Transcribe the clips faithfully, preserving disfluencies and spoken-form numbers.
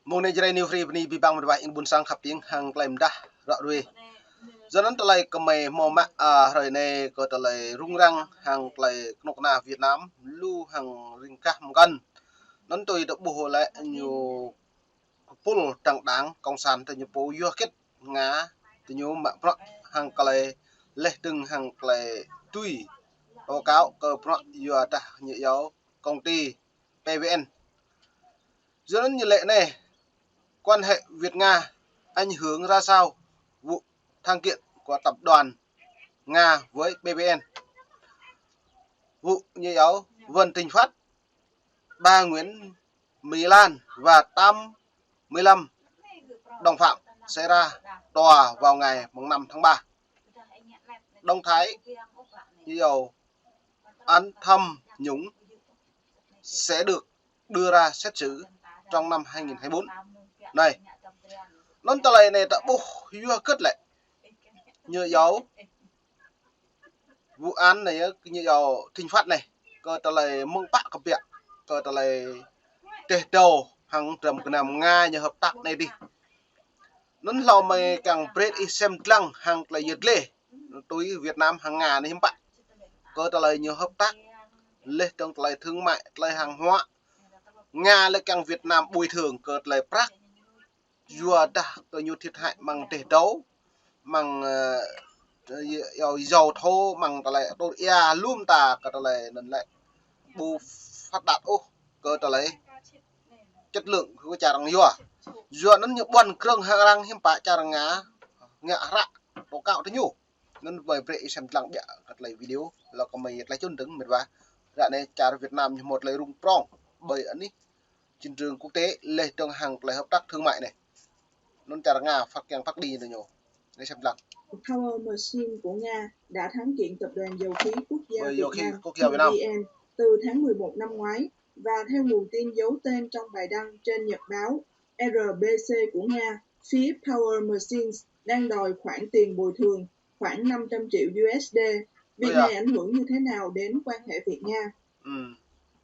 Mông anai Jrai New Free bơni abih bang mơ̆n wa ing ƀuôn sang khăp ing hăng tơlơi mơdah ră ruai. Yua anŭn tơlơi kơmơi hmâo mă, a, hrơi anai kơ tơlơi rŭng răng hăng tơlơi kơnuk kơna Việt Nam lu hăng ring kah mơkăn. Anŭn tui ta ƀuh lĕ ñu kơpul tăng đảng cộng sản ta ñu pô yua hơget Nga ta ñu mă bruă hăng tơlơi leh dơ̆ng hăng tơlơi tui tố cáo kơ bruă yua dah ñu iâu công ty pê vê en. Yua anŭn ñu lĕ anai, quan hệ Việt Nga ảnh hưởng ra sao vụ thăng kiện của tập đoàn Nga với pê vê en? Vụ ñu iâu Vân Thịnh Phát, bà Nguyễn Mỹ Lan và tám mươi lăm đồng phạm sẽ ra tòa vào ngày mùng năm tháng ba. Động thái ñu iâu án tham nhũng sẽ được đưa ra xét xử trong năm hai nghìn hai mươi bốn. Anai, anŭn tơlơi anai ta ƀuh yua hơget lĕ ñu iâu vụ án anai yơh, ñu iâu Thịnh Phát anai, kơ tơlơi mơ̆ng pă kơ biă, kơ tơlơi teh dâu hăng dram gơnam Nga ñu hợp tác anai dih. Anŭn hlâo mơi kiăng brơi ih sem lăng hăng tơlơi yơh lĕ, tui Việt Nam hăng Nga anai hiư̆m pă. Kơ tơlơi ñu hợp tác, leh dơ̆ng tơlơi thương mại, tơlơi hàng hóa. Nga lĕ kiăng Việt Nam bồi thường kơ tơlơi prăk yua dah tơ ñu thiệt hại mơ̆ng teh dâu, mơ̆ng, ơ, dầu thô, mơ̆ng tơlơi tơl ia lum ta kơ tơlơi anŭn lĕ ƀu phát đạt ôh kơ tơlơi chất lượng kơ čar arăng yua. Yua anŭn ñu ƀuăn krơ̆ng hăng arăng hiư̆m pă čar Nga ngă hră tố cáo tơ ñu. Anŭn mơi brơi ih sem lăng biă kơ tơlơi video, hlâo kơ mơi tơlơi čun dơ̆ng mĕt wa. Ră anai čar Việt Nam ñu hmâo tơlơi rŭng prong ƀơi anih chiến trường quốc tế leh dơ̆ng hăng tơlơi hợp tác thương mại anai. Anŭn čar Nga phát kiăng phát đi tơ ñu. Anai sem lăng. Power Machine của Nga đã thắng kiện tập đoàn dầu khí quốc gia Việt Nam, P V N, từ tháng mười một năm ngoái và theo nguồn tin giấu tên trong bài đăng trên nhật báo R B C của Nga, phía Power Machines đang đòi khoản tiền bồi thường khoảng năm trăm triệu U S D. Việc này ảnh hưởng như thế nào đến quan hệ Việt Nga?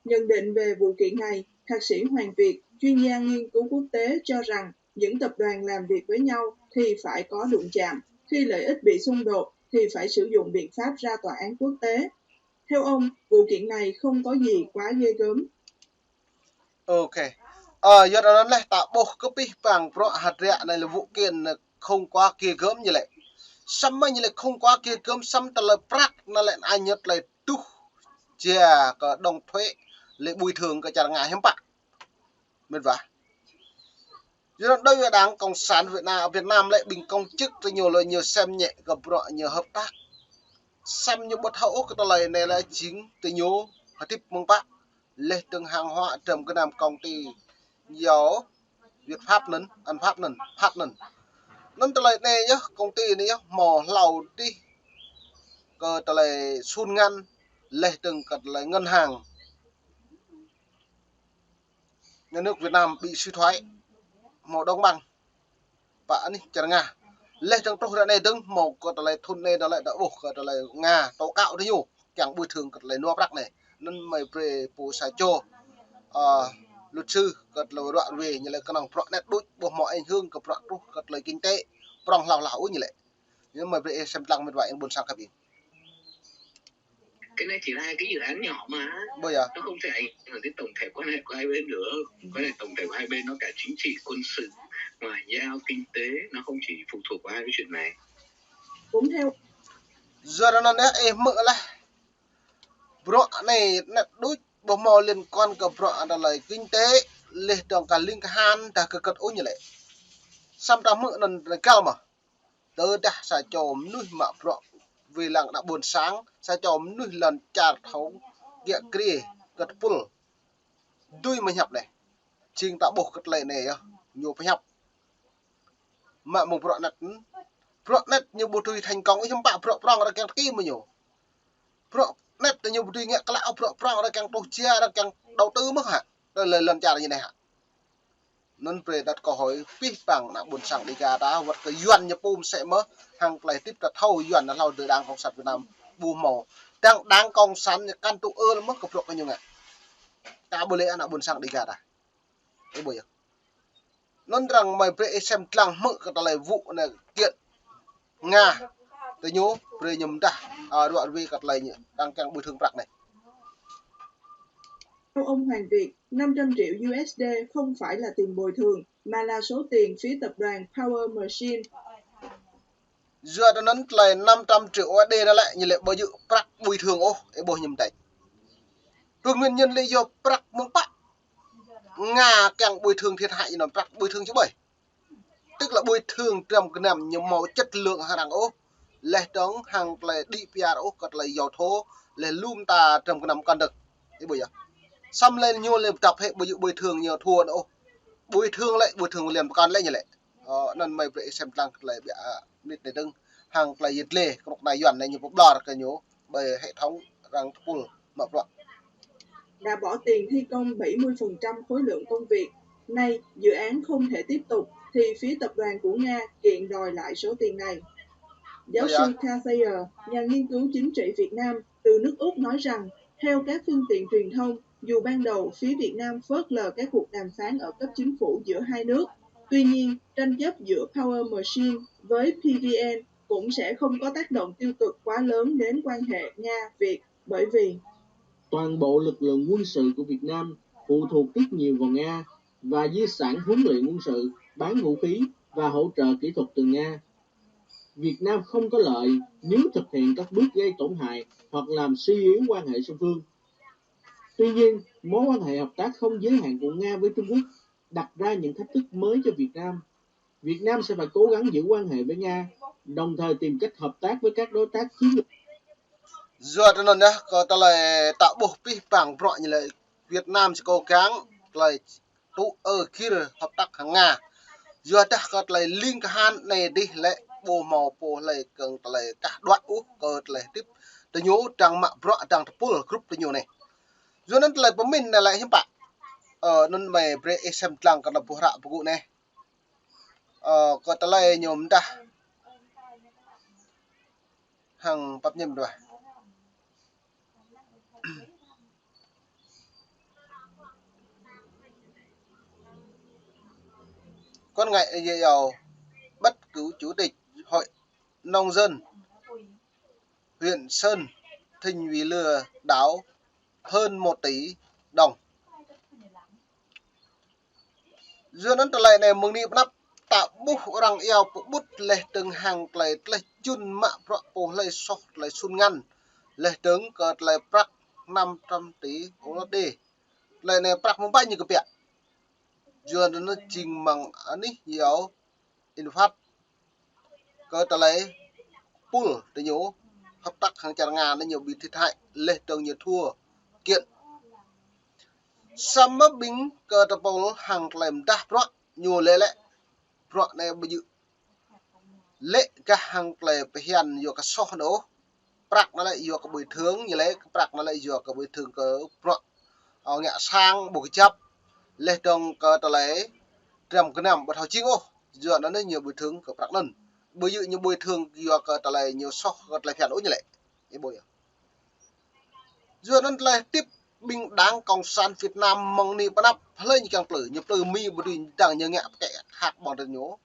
Nhận định về vụ kiện này, thạc sĩ Hoàng Việt, chuyên gia nghiên cứu quốc tế cho rằng những tập đoàn làm việc với nhau thì phải có đụng chạm. Khi lợi ích bị xung đột thì phải sử dụng biện pháp ra tòa án quốc tế. Theo ông, vụ kiện này không có gì quá ghê gớm. Ok. Ơ, yua anŭn lĕ ta ƀuh kơ abih bang bruă hơdră anai lĕ vụ kiện anai không quá ghê gớm ñu lĕ. Samơ̆ ñu lĕ không quá ghê gớm, samơ̆ tơlơi prăk anai lĕ anai ñu tơlơi tuh jia kơ đóng thuế lĕ bồi thường kơ čar Nga hiư̆m pă. Mĕt wa. Yua anŭn đối với Đảng Cộng sản Việt Nam, Việt Nam lĕ ƀing công chức tơ ñu lĕ ñu sem ñĕ kơ bruă ñu hợp tác. Samơ̆ ñu ƀu thâo ôh kơ tơlơi anai lĕ jing tơ ñu hơdip mơ̆ng pă. Leh dơ̆ng hàng hóa dram gơnam công ty ñu iâu Việt Phát anŭn, An Phát anŭn, Phát anŭn. Anŭn tơlơi anai yơh, công ty anai yơh hmâo hlâo dih kơ tơlơi sun ngăn, leh dơ̆ng kơ tơlơi ngân hàng nhà nước Việt Nam bị suy thoái, hmâo đóng băng pơ anih čar Nga. Leh dơ̆ng truh ră anai dơ̆ng hmâo kơ tơlơi thun anai dơ̆ng lĕ ta ƀuh kơ tơlơi Nga tố cáo tơ ñu kiăng bồi thường kơ tơlơi nua prăk anai. Anŭn mơi brơi pô sa čô, ơ, luật sư kơ tơlơi ră ruai ñu lĕ kơnơ̆ng bruă anet đôč ƀu hmâo ảnh hưởng kơ bruă truh kơ tơlơi kinh tế prong hlâo hlâo ôh ñu lĕ. Anŭn mơi brơi ih sem lăng mĕt wa ing ƀôn sang khăp ing. Cái này chỉ là hai cái dự án nhỏ mà. Ƀu yơh. Nó không thể ảnh hưởng đến tổng thể quan hệ của hai bên được. Quan hệ tổng thể của hai bên nó cả chính trị, quân sự, ngoại giao, kinh tế, nó không chỉ phụ thuộc vào hai cái chuyện này. Cũng theo Yua anŭn yơh, ih hmư̆ laih. Bruă anai anet đôč ƀu hmâo liên quan kơ bruă tơlơi kinh tế, leh dơ̆ng kơ ling kơ han dah kơ kơ̆t ôh ñu lĕ. Samơ̆ ta hmư̆ anŭn rơgao mơ̆. Tơdah sa čô mơnuih mă bruă wai lăng ană ƀôn sang, sa čô mơnuih lŏn čar thâo kiă kriê kơ tơpul. Dưi mơ̆ hiăp anai. Jing ta ƀuh kơ tơlơi anai yơh, ñu pơhiăp. Mă mơ̆ng bruă anet, bruă anet ñu ƀu dưi thành công, hiư̆m pă bruă prong arăng kiăng tơki mơ̆ ñu. Bruă anet ñu ƀu dưi ngă klă, bruă prong arăng kiăng tuh jia, arăng kiăng đầu tư mơ̆ hă. Tơlơi lŏn čar ñu anai hă. Anŭn brơi đặt câu hỏi abih bang ană ƀôn sang Dêga ta, wơ̆t kơ Yuan ñu pum sĕ mơ̆, hăng tơlơi hơdip ta thâo Yuan anŭn hlâo dơ̆ng Đảng Cộng sản Việt Nam ƀu hmâo. Dang Đảng Cộng sản ñu kăn tŭ ư mơ̆ kơ bruă kơ ñu ngă. Ta ƀu lĕ ană ƀôn sang Đêga ta. Ih ƀuh yơh. Anŭn arăng mơi brơi ih sem lăng hmư̆ kơ tơlơi vụ anai kiện Nga. Tơ ñu brơi ñu mơdah, a, ruă ruê kơ tơlơi ñu, arăng kiăng bồi thường prăk anai. Theo ông Hoàng Việt, năm trăm triệu U S D không phải là tiền bồi thường, mà là số tiền phía tập đoàn Power Machine. Yua anŭn tơlơi năm trăm triệu U S D anai lĕ, ñu lĕ ƀu djơ̆ prăk bồi thường ôh, ih ƀuh ñu mơdĕč. Pơ nguyên nhân lĕ yua prăk mơ̆ng pă Nga kiăng bồi thường thiệt hại ñu anŭn, prăk bồi thường či ƀơi. Tức là bồi thường trăm gơnam ñu hmâo chất lượng hăng arăng ôh. Laih dơ̆ng hăng tơlơi đĭ piar ôh kơ tơlơi yua thô, laih lŏm ta trăm gơnam kăn dơ̆ng. Ih ƀuh yơh. Samơ̆ lĕ ñu lĕ dăp hĕ ƀu djơ̆ bồi thường ñu thua ôh. Bồi thường lĕ, bồi thường liên pơkăn lĕ ñu lĕ. Ơ, anŭn mơi brơi ih sem lăng kơ tơlơi ƀiă, a, mơnit anai dơ̆ng. Hăng tơlơi yet lĕ, kơnuk kơna Yuan anai ñu pơblŏr kơ ñu ƀơi hệ thống arăng tơpul mă bruă. Đã bỏ tiền thi công bảy mươi phần trăm khối lượng công việc. Nay, dự án không thể tiếp tục, thì phía tập đoàn của Nga kiện đòi lại số tiền này. Giáo sư Kathayer, nhà nghiên cứu chính trị Việt Nam từ nước Úc nói rằng, theo các phương tiện truyền thông, dù ban đầu phía Việt Nam phớt lờ các cuộc đàm phán ở cấp chính phủ giữa hai nước, tuy nhiên, tranh chấp giữa Power Machine với P V N cũng sẽ không có tác động tiêu cực quá lớn đến quan hệ Nga-Việt, bởi vì toàn bộ lực lượng quân sự của Việt Nam phụ thuộc rất nhiều vào Nga và di sản huấn luyện quân sự, bán vũ khí và hỗ trợ kỹ thuật từ Nga. Việt Nam không có lợi nếu thực hiện các bước gây tổn hại hoặc làm suy yếu quan hệ song phương. Tuy nhiên, mối quan hệ hợp tác không giới hạn của Nga với Trung Quốc đặt ra những thách thức mới cho Việt Nam. Việt Nam sẽ phải cố gắng giữ quan hệ với Nga, đồng thời tìm cách hợp tác với các đối tác chiến lược. Yua anŭn yơh, kơ tơlơi ta ƀuh pih pang bruă ñu lĕ Việt Nam či kâo kiăng tơlơi tŭ ư gir hợp tác hăng Nga. Yua dah kơ tơlơi ling kahan anai dih lĕ ƀu hmâo pô hlơi kiăng tơlơi kah đuaĭ ôh kơ tơlơi tip tơ ñu dang mă bruă dang tơpul grup tơ ñu anai. Yua anŭn tơlơi pơmĭn anai lĕ hiư̆m pă. Ơ, anŭn mơi brơi ih sem lăng kơ ană ƀuh ră pơgŭ anai. Ơ, kơ tơlơi ñu mơdah hăng pap ñem đuaĭ. Kơ ngă yơh, bắt cựu chủ tịch hội nông dân huyện Sơn Thịnh vì lừa đảo hơn một tỷ đồng. Yua anŭn tơlơi anai mơ̆ng anai pơ anăp ta ƀuh arăng iâu pơƀut laih dơ̆ng hăng tơlơi tlaih čun mă bruă pô hlơi soh tơlơi sun ngăn. Laih dơ̆ng kơ tơlơi prăk năm trăm tỷ U S D. Tơlơi anai prăk mơ̆ng ƀai ñu kơ biă. Yua anŭn jing mơ̆ng anih iâu infat kơ tơlơi pul tơ ñu hợp tác hăng čar Nga anŭn ñu bị thiệt hại laih dơ̆ng ñu thua kiện. Samơ̆ ƀing kơ tơpul hăng tơlơi mơdah bruă ñu lĕ lĕ bruă anai ƀu djơ̆ lĕ gah hăng tơlơi pơhiăp yua kơ soh anŭn ôh. Prăk anŭn lĕ yua kơ bồi thường, ñu lĕ prăk anŭn lĕ yua kơ bồi thường kơ bruă, ơ, ngă sang ƀu kơjăp. Laih dơ̆ng kơ tơlơi trăm gơnam ƀu thâo jing ôh. Yua anŭn ñu bồi thường kơ prăk anŭn. Ƀu djơ̆ ñu bồi thường yua kơ tơlơi ñu soh kơ tơlơi phiăn ôh ñu lĕ. Ih ƀuh yơh. Yua anŭn tơlơi tip ƀing Đảng Cộng sản Việt Nam mơ̆ng anai pơ anăp hlơi ñu kiăng plư, ñu plư Mi ƀu dưi dang ñu ngă pơkĕ hăk ƀơ̆ng tơ ñu.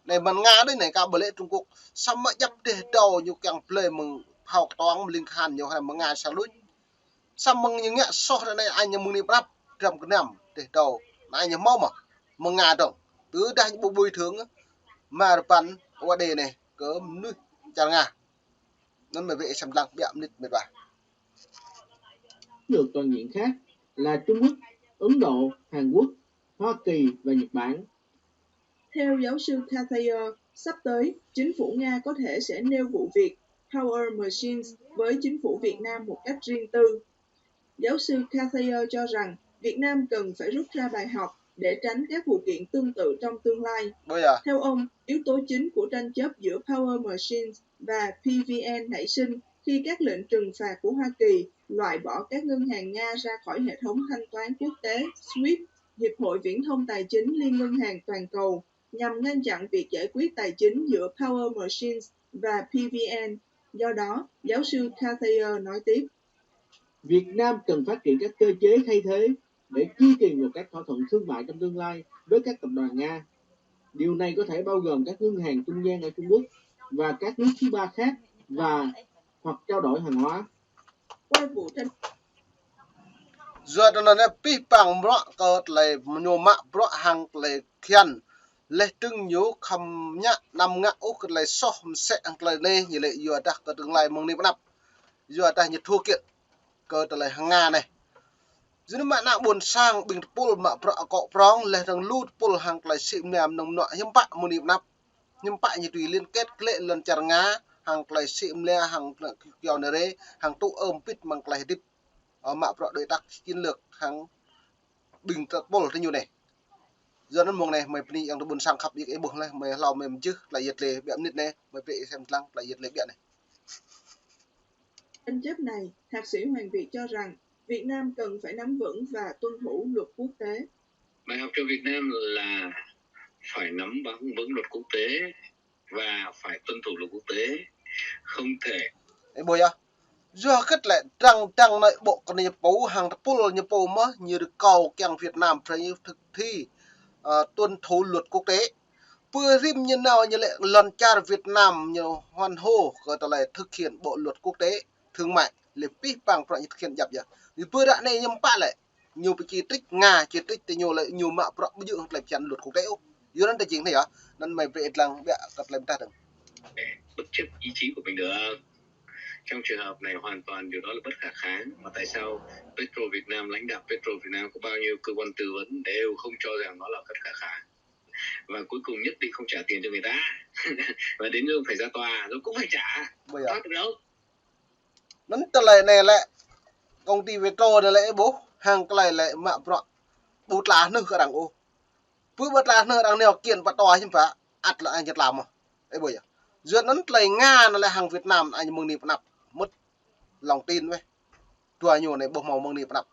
Anai mơ̆ng Nga đơi anai kơ ƀu lĕ Trung Quốc. Samơ̆ djăp dêh dâo ñu kiăng blơi mơ̆ng phao kơtuang mơ̆ng ling kahan ñu hrăm mơ̆ng Nga sang luč. Samơ̆ ñu ngă soh anai, anai ñu mơ̆ng anai pơ anăp trăm gơnam dêh dâo. Anai ñu hmâo mơ̆ mơ̆ng Nga dơ̆ng. Tơdah ñu ƀu bồi thường mă rơbăn U S D anai kơ mơnuih čar Nga. Anŭn mơi brơi ih sem lăng biă mơnit mơi ƀuh. Lược toàn diện khác là Trung Quốc, Ấn Độ, Hàn Quốc, Hoa Kỳ và Nhật Bản. Theo giáo sư Kathayer, sắp tới, chính phủ Nga có thể sẽ nêu vụ việc Power Machines với chính phủ Việt Nam một cách riêng tư. Giáo sư Kathayer cho rằng Việt Nam cần phải rút ra bài học để tránh các vụ kiện tương tự trong tương lai. Ƀuh yơh. Theo ông, yếu tố chính của tranh chấp giữa Power Machines và P V N nảy sinh khi các lệnh trừng phạt của Hoa Kỳ loại bỏ các ngân hàng Nga ra khỏi hệ thống thanh toán quốc tế SWIFT, Hiệp hội Viễn thông Tài chính Liên ngân hàng Toàn cầu, nhằm ngăn chặn việc giải quyết tài chính giữa Power Machines và P V N. Do đó, giáo sư Kathayer nói tiếp. Việt Nam cần phát triển các cơ chế thay thế để ký kết một các thỏa thuận thương mại trong tương lai với các tập đoàn Nga. Điều này có thể bao gồm các ngân hàng trung gian ở Trung Quốc và các nước thứ ba khác và hoặc trao đổi hàng hóa. Qua vụ tranh Yua anŭn anai pih pang mrŏ kơ tơlơi mơñum mă bruă hăng tơlơi khiăn. Leh tơ̆ng ñu khăm ñă năm ngă ôh kơ tơlơi soh msĕ hăng tơlơi anai ñu lĕ yua dah kơ tương lai mơ̆ng anai pơ anăp. Yua dah ñu thua kiệt kơ tơlơi hăng Nga anai. Yua anŭn mă ană ƀôn sang ƀing tơpul mă bruă akŏ prŏng leh dơ̆ng lu tơpul hăng tơlơi sĭ mơnia mơnơ̆ng mơnuă hiư̆m pă mơ̆ng anai pơ anăp. Hiư̆m pă ñu tui liên kết klĕ lŏn čar Nga hăng tơlơi sĭ mơnia hăng tơlơi kiaŏ nơrê hăng tŭ ơm pit mơ̆ng tơlơi hơdip. Ơ, mă bruă đối tác chiến lược hăng ƀing tơpul tơ ñu anai. Yua anŭn mơ̆ng anai mơi bơni ayŏng adơi ƀôn sang khăp yơh ih ƀuh laih, mơi hlâo mơi mơjưh tơlơi yet lê ƀiă mơnit anai, mơi brơi ih sem lăng tơlơi yet lê ƀiă anai. Tranh chấp này, Thạc sĩ Hoàng Việt cho rằng Việt Nam cần phải nắm vững và tuân thủ luật quốc tế. Bài học cho Việt Nam là phải nắm vững, vững luật quốc tế và phải tuân thủ luật quốc tế. Không thể. Ơ, ƀuh yơh. Yua hơget lĕ dăng dăng anai ƀô̆ kơ ñu pô hăng tơpul ñu pô mơ̆ ñu rơkâo kiăng Việt Nam phải thực thi, ơ, tuân thủ luật quốc tế. Pơ rĭm ñu nao ñu lĕ lŏn čar Việt Nam ñu hoan hô kơ tơlơi thực hiện bộ luật quốc tế thương mại, lĕ pih pang bruă ñu thực hiện djăp yơh. Ñu pơ ră anai ñu hiư̆m pă lĕ, ñu pơči trích Nga, či trích tơ ñu lĕ ñu mă bruă ƀu djơ̆ hăng tơlơi phiăn luật quốc tế ôh. Yua anŭn ta jing anai yơh, anŭn mơi brơi ih lăng ƀiă kơ tơlơi mơdah dơ̆ng. Bất chấp ý chí của mình được. Trong trường hợp này hoàn toàn điều đó là bất khả kháng. Mà tại sao Petro Việt Nam, lãnh đạo Petro Việt Nam có bao nhiêu cơ quan tư vấn đều không cho rằng nó là bất khả kháng. Và cuối cùng nhất định không trả tiền cho người ta. Và đến lúc phải ra tòa, rồi cũng phải trả. Ƀuh yơh. Thoát được đâu. Anŭn tơlơi anai lĕ, công ty Petro anai lĕ ƀuh, hăng tơlơi lĕ mă bruă ƀu tla hnưh kơ arăng ôh. Pơ ƀu tla hnưh arăng nao kiện pơ tòa hiư̆m pă, ăt lĕ anŭn jăt lăm mơ̆. Ơ, ƀuh yơh. Yua anŭn tơlơi Nga anai lĕ hăng Việt Nam anai mơ̆ng anai pơ anăp mơ̆t lòng tin weh. Dua ñu anai ƀu hmâo mơ̆ng anai pơ anăp.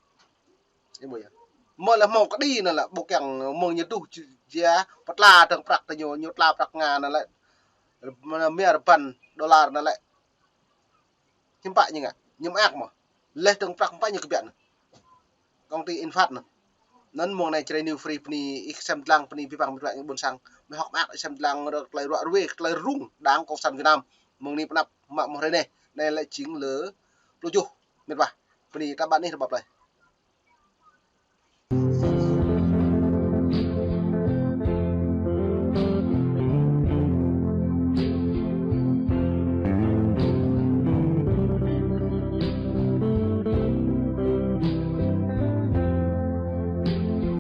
Ơ, ƀuh yơh. Mơ̆ lĕ hmâo kơđi anŭn lĕ ƀu kiăng mơ̆ng ñu tuh jia pơtla dơ̆ng prăk tơ ñu, ñu tla prăk Nga anŭn lĕ mia rơbăn đôlar anŭn lĕ. Hiư̆m pă ñu ngă, ñu mơak mơ̆. Leh dơ̆ng prăk hiư̆m pă ñu kơbiă anŭn. Công ty Inphat anŭn. Anŭn mơ̆ng anai Jrai New Free bơni ih sem lăng bơni pih pang mơdră ƀôn sang. Mơi hơ̆k mơak ih sem lăng rơ tơlơi ruă ruê, tơlơi rŭng Đảng Cộng sản Việt Nam. Mơ̆ng anai pơ anăp mă mơ̆ hrơi anai. Anai lĕ jing lơ pluh tơjuh mĕt wa. Bơni ta ƀăn ih rơbap laih.